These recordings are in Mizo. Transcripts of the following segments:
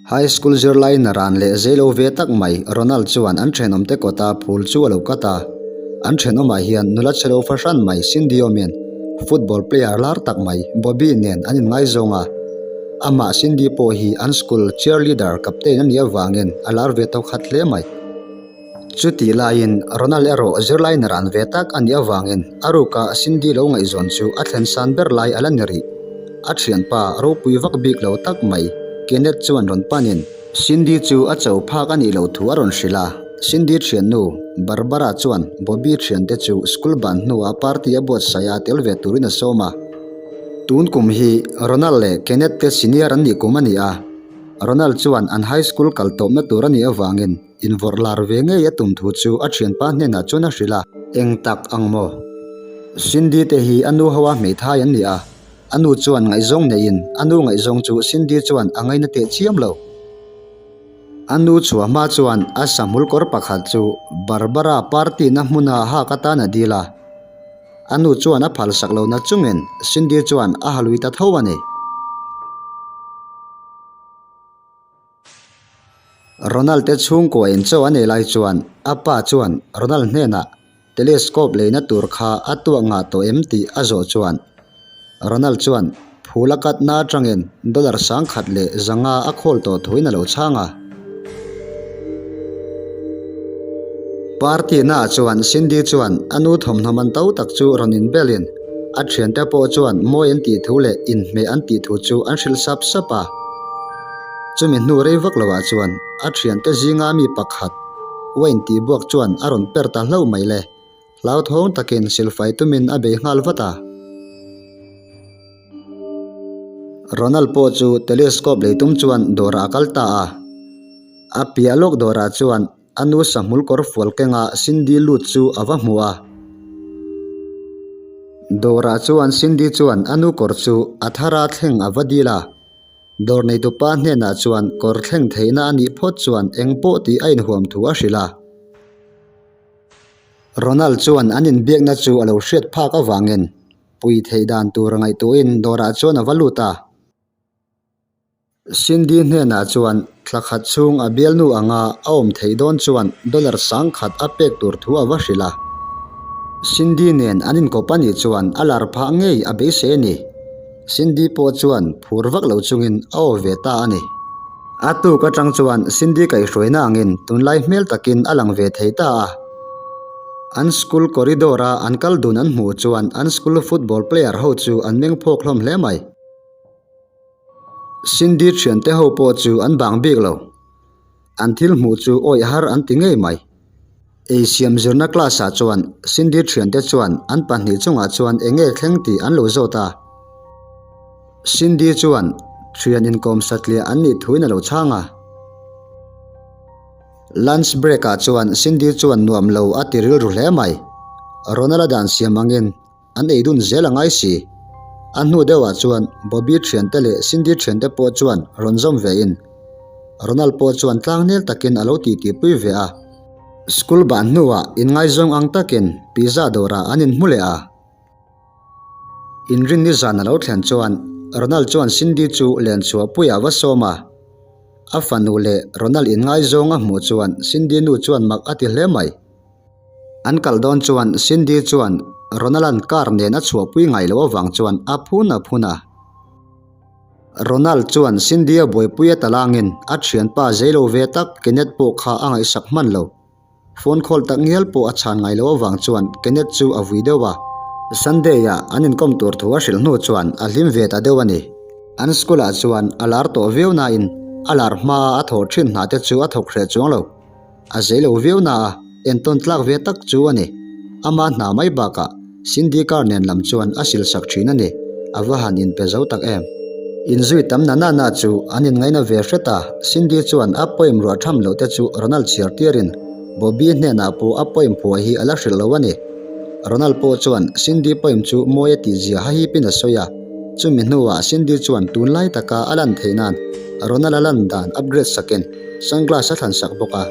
High school zirlai naran leh zeilo ve tak mai Ronald chuan an thenawmte kawta phul chu a lo kat a. An thenawmah hian nula chhelo fahran mai Cindy awmin football player lar tak mai Bobby nen an inngaizawng a. Amah Cindy pawh hi an school cheerleader captain a nih avangin a lar ve tawk khat hle mai. Chutih laiin Ronald erawh zirlai naran ve tak a nih avangin a ruka Cindy lo ngaihzawn chu a thlen san ber lai a la ni rih. A thianpa ropui vak bik lo tak mai Kenneth chuan rawn panin Cindy chu a cho phak a nih loh thu a rawn hrilh a. Cindy thiannu Barbara chuan Bobby thiante chu school ban hnuah party a buatsaih a tel ve turin a sawm a. Tun kum hi Ronald leh Kenneth te senior an nih kum a ni a. Ronald chuan an high school kal tawpna tur a nih avangin Invawrh lar ve ngei a tum thu chu a thianpa hnenah chuan a hrilh a. Eng tak ang maw? Cindy te hi a nu ho a hmeithai an ni a, a nu chuan ngaihzawng neiin a nu ngaihzawng chu Cindy chuan a ngaina teh chiam lo. A nu chhuah hma chuan a sahmul kawr pakhat chu Barbara party na hmuna hak atan a dil a. A nu chuan a phalsak lo na chungin Cindy chuan a halui ta tho a ni. Ronald te chhungkua in chaw a nei lai chuan a pa chuan Ronald hnenah telescope leina tur kha a tuah ngah tawh em tih a zawh chuan Ronald chuan phul a katna atangin dollar 1500 a khawl tawh thuin a lo chhang a. Party naah chuan Cindy chuan a nu thawmhnaw man to tak chu rawn inbelin a thiante pawh chuan mawi an tih thu leh inhmeh an tih thu chu an hrilh sap sap a. Chumi hnu rei vak loah chuan a thiante zinga mi pakhat Wayne tih buak chuan a rawn per ta hlauh mai le. Hlauthawng takin silfai tumin a bei nghal vat a. Ronald pawh chu telescope lei tum chuan dawrah a kal ta a. A piah lawk dawrah chuan A nu sahmul kawr fual kenga Cindy lut chu a va hmu a. Dawrah chuan Cindy chuan a nu kawr chu a thara thleng a va dil a. Dawr neitupa hnenah chuan kawr thleng theihna a nih phawt chuan eng pawh tih a inhuam thu a hrilh a. Ronald chuan an inbiakna chu a lo hriat phak avangin pui theih dan tur a ngaihtuahin dawrah chuan a va lut a. Cindy hnenah chuan thla khat chhung a bialnu anga a awm theih dawn chuan dollar 1000 a pek tur thu a va hrilh a. Cindy nen an inkawp a nih chuan a lar phah ngei a beisei a ni. Cindy pawh chuan phur vak lo chungin a aw ve ta a ni. A tuk atang chuan Cindy kaihhruaina angin tunlai hmel takin a lang ve thei ta a. An school corridor a an kal dun an hmuh chuan an school football player ho chu an meng phawk hlawm hle mai. Cindy thiante ho pawh chu an bang bik lo. An thil hmuh chu awih har an ti ngei mai. Ei siam zirna class ah chuan Cindy thiante chuan an pahnih chungah chuan eng nge thleng tih an lo zawt a. Cindy chuan thian inkawm satliah an nih thuin a lo chhang a. Lunch break ah chuan Cindy chuan nuam lo a ti rilru hle mai. Ronald a dan siam angin An ei dun zel a ngai si. A hnu deuhah chuan Bobby thiante leh Cindy thiante pawh chuan rawn zawm ve in Ronald pawh chuan tlangnel takin a lo titipui ve a. School ban hnuah inngaizawng ang takin pizza dawrah an inhmu leh a. Inrinni zan a lo thlen chuan Ronald chuan Cindy chu lenchhuahpuiah va sawm a. A fanu leh Ronald inngaizawng a hmuh chuan Cindy nu chuan mak a ti hle mai. An kal dawn chuan Cindy chuan Ronald-a'n car nen a chhuahpui ngai loh avang chuan a phun a phun a. Ronald chuan Cindy a buaipui a talangin a thianpa zeilo ve tak Kenneth pawh kha a ngaihsak hman lo. Phone call tak ngial pawh a chhan ngai loh avang chuan Kenneth chu a vui deuh a. Sunday-ah an inkawm tur thu a hrilh hnu chuan a hlim ve ta deuh a ni. An school-ah chuan a lar tawh viau nain a lar hmaa a thawh thin hna te chu a thawk hreh chuang lo. A zei lo viau na a, entawn tlak ve tak chu a ni. Ama hna mai bakah Cindy car nen lam chuan a sil sak thin a ni. A va han inpe zo tak em. Inzui tam na na na chu an inngaina ve hret a, Cindy chuan a poem ruah tham loh te chu Ronald chhiar tirin Bobby hnenah pawh a poem phuah hi a la hrilh lo a ni. Ronald pawh chuan Cindy poem chu mawi a tihzia hahipin a sawi a, chumi hnuah Cindy chuan tunlai taka a lan theih nan Ronald a lan dan upgrade sakin Sunglass a thlan sak bawk a.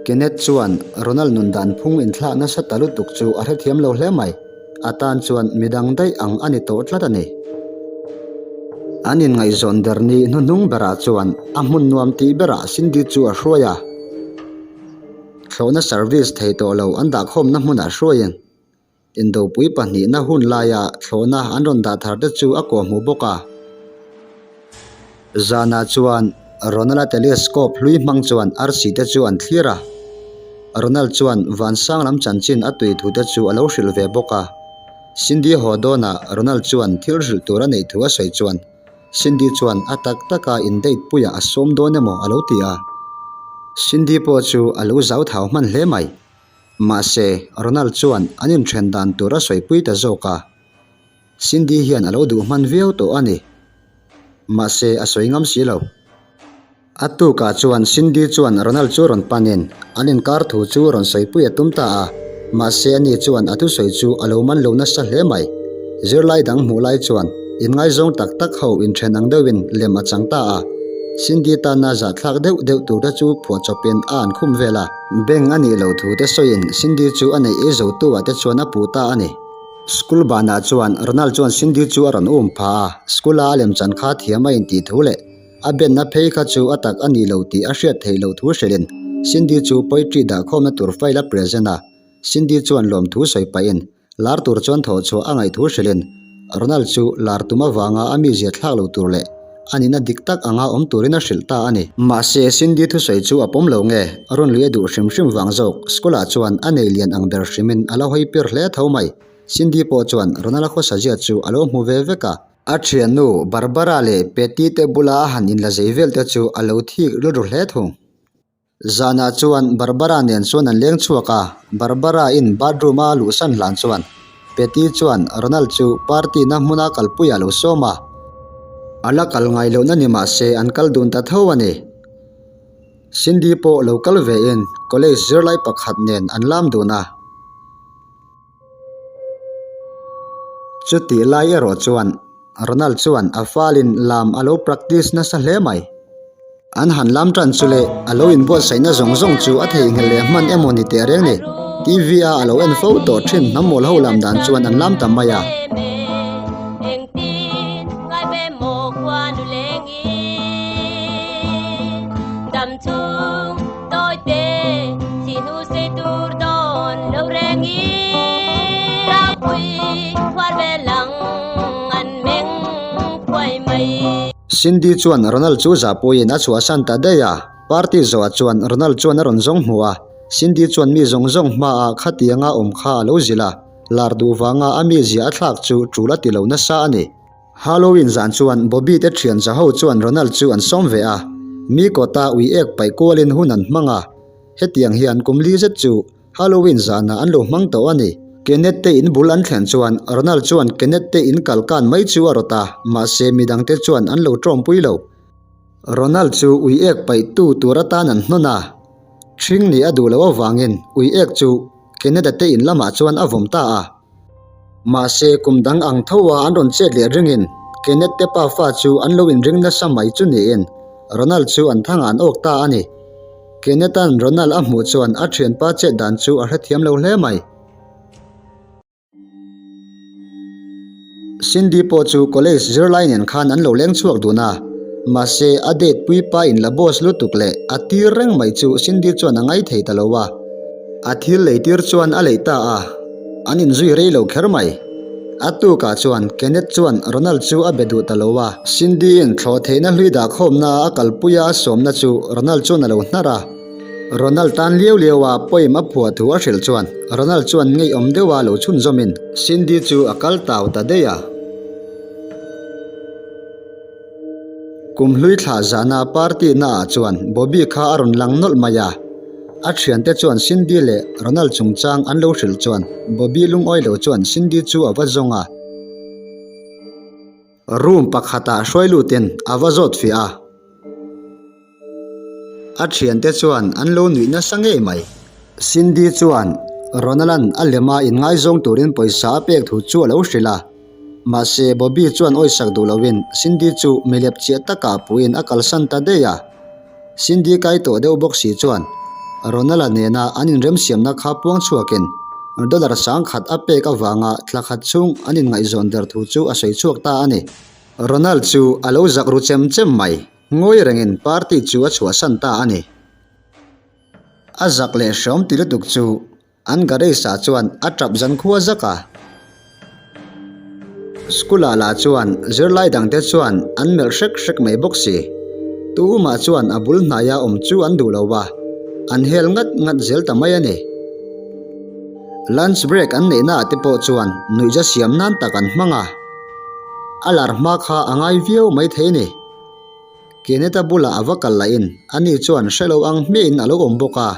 Kenneth chuan Ronald nun dan phung inthlak nasa ta lutuk chu a hrethiam lo hle mai. A tan chuan midang daih ang a ni tawh tlat a ni. An inngaihzawn der ni hnuhnung berah chuan a hmun nuam tih berah Cindy chu a hruai a. Thlawhna service thei tawh lo an dahkhawmna hmunah hruaiin Indopui pahnihna hun laia thlawhna an rawn dah thar te chu a kawhhmuh bawk a. Zanah chuan Ronald-a telescope hlui hmang chuan arsi te chu an thlir a. Ronald chuan vansang lam chanchin a tui thu te chu a lo hrilh ve bawk a. Cindy haw dawnah Ronald chuan thil hrilh tur a neih thu a sawi chuan Cindy chuan a tak taka in date puiah a sawm dawn emaw a lo ti a. Cindy pawh chu a lo zau thau hman hle mai. Mahse, Ronald chuan an inthen dan tur a sawipui ta zawk a. Cindy hian a lo duh hman viau tawh a ni. Mahse, a sawi ngam si lo. A tukah chuan Cindy chuan Ronald chu rawn panin an inkar thu chu rawn sawipui a tum ta a. Mahse, ani chuan a thusawi chu a lo man lo nasa hle mai. Zirlai dang hmuh lai chuan inngaizawng tak tak ho inthen ang deuhin lem a chang ta a. Cindy tana zahthlak deuh deuh tur te chu phuahchawpin a an khum vel a. Bank a nih loh thu te sawiin Cindy chu a neih ei zo tu ah te chuan a puh ta a ni. School banah chuan Ronald chuan Cindy chu a rawn um pha a, school a a lemchan kha thiam a intih thu leh a benna phei kha chu a tak a nih lo tih a hriat theih loh thu hrilhin Cindy chu poetry dahkhawmna tur file a present a, Cindy chuan lawmthu sawi pahin Lar tur chuan thawh chhuah a ngaih thu hrilhin Ronald chu lar tum avanga a mizia thlak lo tur leh a nihna dik tak anga awm turin a hrilh ta a ni. Mahse, Cindy thusawi chu a pawm lo nge, rawn lui a duh hrim hrim vang zawk, school ah chuan a nei lian ang ber hrimin a la hawi pir hle tho mai. Cindy pawh chuan Ronald a khawsa zia chu a lo hmu ve vek a. A thiannu Barbara leh Patty te bula a han inla zei vel te chu a lo thik rilru hle thung. Zanah chuan Barbara nen chuan an leng chhuak a, Barbara in bathroom a luhsan hlan chuan Patty chuan Ronald chu party na hmuna kalpui ah lo sawm a, a la kal ngai lohna ni mah se an kal dun ta tho a ni. Cindy pawh lo kal ve in college zirlai pakhat nen an lam dun a. Chutih lai erawh chuan Ronald chuan a falin lam a lo practice nasa hle mai. An han lam tan chu le a lo inbuatsaihna zawng zawng chu a theihnghilh leh hman emaw ni teh reng ni. TV a a lo en fo tawh thin hnam mawl ho lam dan chuan an lam ta mai a. Cindy chuan Ronald chu zahpuiin a chhuahsan ta daih a, party zawhah chuan Ronald chuan a rawn zawng hmu a, Cindy chuan mi zawng zawng hmaah khatianga awm kha a lo zilh a, lar duh vanga a mizia a thlak chu tul a ti lo nasa a ni. Halloween zan chuan Bobby te thian za ho chuan Ronald chu an sawm ve a, mi kawta ui ek paih kualin hun an hmang a, hetiang hian kum li zet chu Halloween zanah an lo hmang tawh a ni. Kenneth te in bul an thlen chuan Ronald chuan Kenneth te in kal kan mai chu a rawt a, mahse midangte chuan an lo tawmpui lo. Ronald chu ui ek paih tu tur atan an hnawn a, ṭhing nih a duh loh avangin ui ek chu Kenneth-a te in lamah chuan a vawm ta a. Mahse, kum dang ang tho a an rawn chet leh ringin Kenneth te pafa chu an lo inring nasa mai chu niin Ronald chu an thangah an awk ta a ni. Kenneth-a'n Ronald a hmuh chuan a thianpa chet dan chu a hrethiam lo hle mai. Cindy pawh chu college zirlai nen khan an lo leng chhuak dun a, mahse a date puipa in la boss lutuk leh a tir reng mai chu Cindy chuan a ngai thei ta lo a. A thil lei tir chuan a leih ta a, an inzui rei lo kher mai. A tukah chuan Kenneth chuan Ronald chu a be duh ta lo a. Cindy-in thlawh theihna hlui dah khawmna a kalpuia a sawmna chu Ronald chuan a lo hnar a. Ronald tan liau liau a poem a phuah thu a hrilh chuan Ronald chuan ngeiawm deuha lo chhunzawmin Cindy chu a kal tau ta daih a. Kum hlui thlah zana party naah chuan Bobby kha a rawn lang nawlh mai a. A thiante chuan Cindy leh Ronald chungchang an lo hrilh chuan Bobby lungawi lo chuan Cindy chu a va zawng a. Room pakhatah hruai lutin a va zawt fiah a. A thiante chuan an lo nuih nasa ngei mai. Cindy chuan Ronald-a'n a lema inngaizawng turin pawisa a pek thu chu a lo hrilh a. Mahse, Bobby chuan awisak duh loin Cindy chu milep chiah takah puiin a kalsan ta daih a. Cindy kai tawh deuh bawk si chuan Ronald-a nena an inremsiamna kha puang chhuakin dollar 10,000 a pek avanga thla khat chhung an inngaihzawn der thu chu a sawi chhuak ta a ni. Ronald chu a lo zak ru chem chem mai, ngawi rengin party chu a chhuahsan ta a ni. A zak leh hreawm ti lutuk chu An garage ah chuan a tap zan khua zak a. School ah lah chuan zirlai dang te chuan an melh hrek hrek mai bawk si. Tumah chuan a bul hnaia awm chu an duh lo a, an hel ngat ngat zel ta mai a ni. Lunch break an neih naah te pawh chuan nuihza siam nan tak an hmang a, a lar hma kha a ngai viau mai thei a ni. Keneta bulah a va kal lahin ani chuan hre lo ang hmiahin a lo awm bawk a.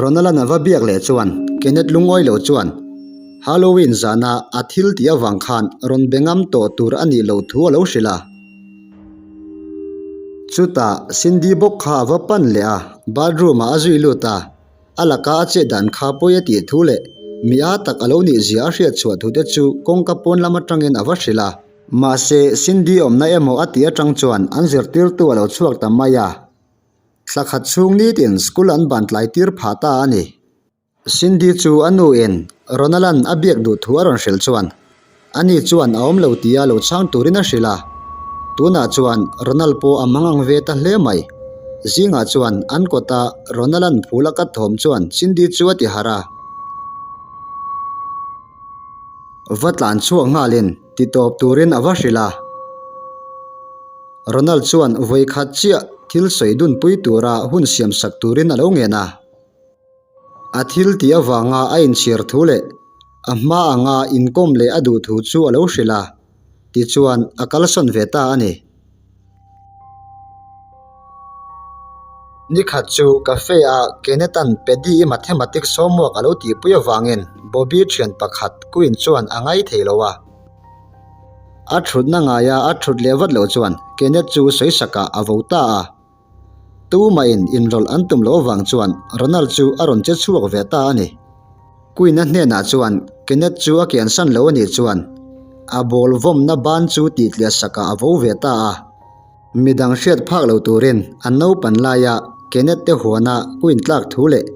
Ronald-a'n a va biak leh chuan Kenneth lungawi lo chuan Halloween zana a thil tih avang khan rawn be ngam tawh tur a nih loh thu a lo hrilh a. Chutah Cindy bawk kha a va pan leh a, bathroom-ah a zui lut a, a laka a chet dan kha pawi a tih thu leh mi a tak a lo nih zia a hriat chhuah thu te chu kawngka pawn lam atangin a va hrilh a. Mahse, Cindy awmna emaw a tih atang chuan an zirtirtu a lo chhuak ta mai a. Thla khat chhung nitin school an ban tlai tir phah ta a ni. Cindy chu a nu in Ronald-a'n a biak duh thu a rawn hrilh chuan ani chuan a awm lo tia lo chhang turin a hrilh a. Tunah chuan Ronald pawh a mang ang ve ta hle mai. Zingah chuan an kawta Ronald-a'n phul a kat thawm chuan Cindy chu a ti harh a. Va tlan chhuak nghalin ti tawp turin a va hrilh a. Ronald chuan vawi khat chiah thil sawi dunpui tura hun siam sak turin a lo ngen a. A thil tih avanga a inchhir thu leh a hma anga inkawm leh a duh thu chu a lo hrilh a, tichuan a kalsawn ve ta a ni. Ni khat chu cafe ah Kenneth-a'n Paddy-i mathematics homework a lo tihpui avangin Bobby thian pakhat Quinn chuan a ngai thei lo a. A thutna ngaia a thut leh vat loh chuan Kenneth chu sawisakah a vo ta a. Tumahin inrawlh an tum loh avang chuan Ronald chu a rawn che chhuak ve ta a ni. Queen-a hnenah chuan Kenneth chu a kiansan lo a nih chuan a ball vawmna ban chu tihtliah sakah a vo ve ta a. Midang hriat phak lo turin an naupan laia Kenneth te huana Queen tlak thu leh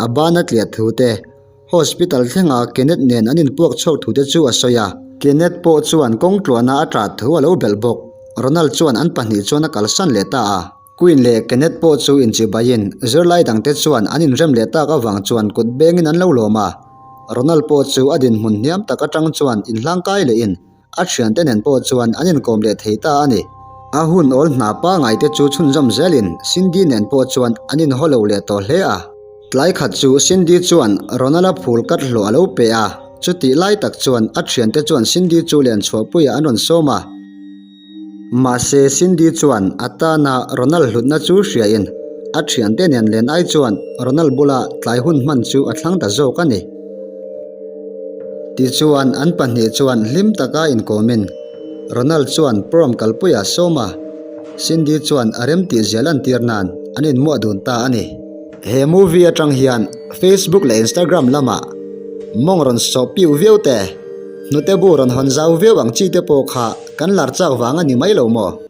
a ban a tliah thu te Hospital thlenga Kenneth nen an inpuak chhuak thu te chu a sawi a. Kenneth pawh chuan kawng tluahna a ṭah thu a lo belh bawk. Ronald chuan an pahnih chuan a kalsan leh ta a. Queen leh Kenneth pawh chu inchibaiin zirlai dangte chuan an inrem leh tak avang chuan kut bengin an lo lawm a. Ronald pawh chu a dinhmun hniam tak atang chuan inhlangkai lehin A thiante nen pawh chuan an inkawm leh thei ta a ni. A hun awl hna pangai te chu chhunzawm zelin Cindy nen pawh chuan an inhaw lo leh tawh hle a. Tlai khat chu Cindy chuan Ronald-a phul kat hlawh a lo pe a, chutih lai tak chuan a thiante chuan Cindy chu len chhuahpuiah an rawn sawm a. Mahse Cindy chuan a tana Ronald hlutna chu hriain a thiante nen len ai chuan Ronald bula tlai hun hman chu a thlang ta zawk a ni. Tichuan, an pahnih chuan hlim taka inkawmin Ronald chuan prom kalpuia sawm a, Cindy chuan a remtih zia lantir nan an inmuah dun ta a ni. He movie atang hian Facebook leh Instagram lamah mawng rawn sawh piu viau te, hnute bu rawn hawn zau viau ang chi te pawh kha kan lar chak vang a ni mai lo maw?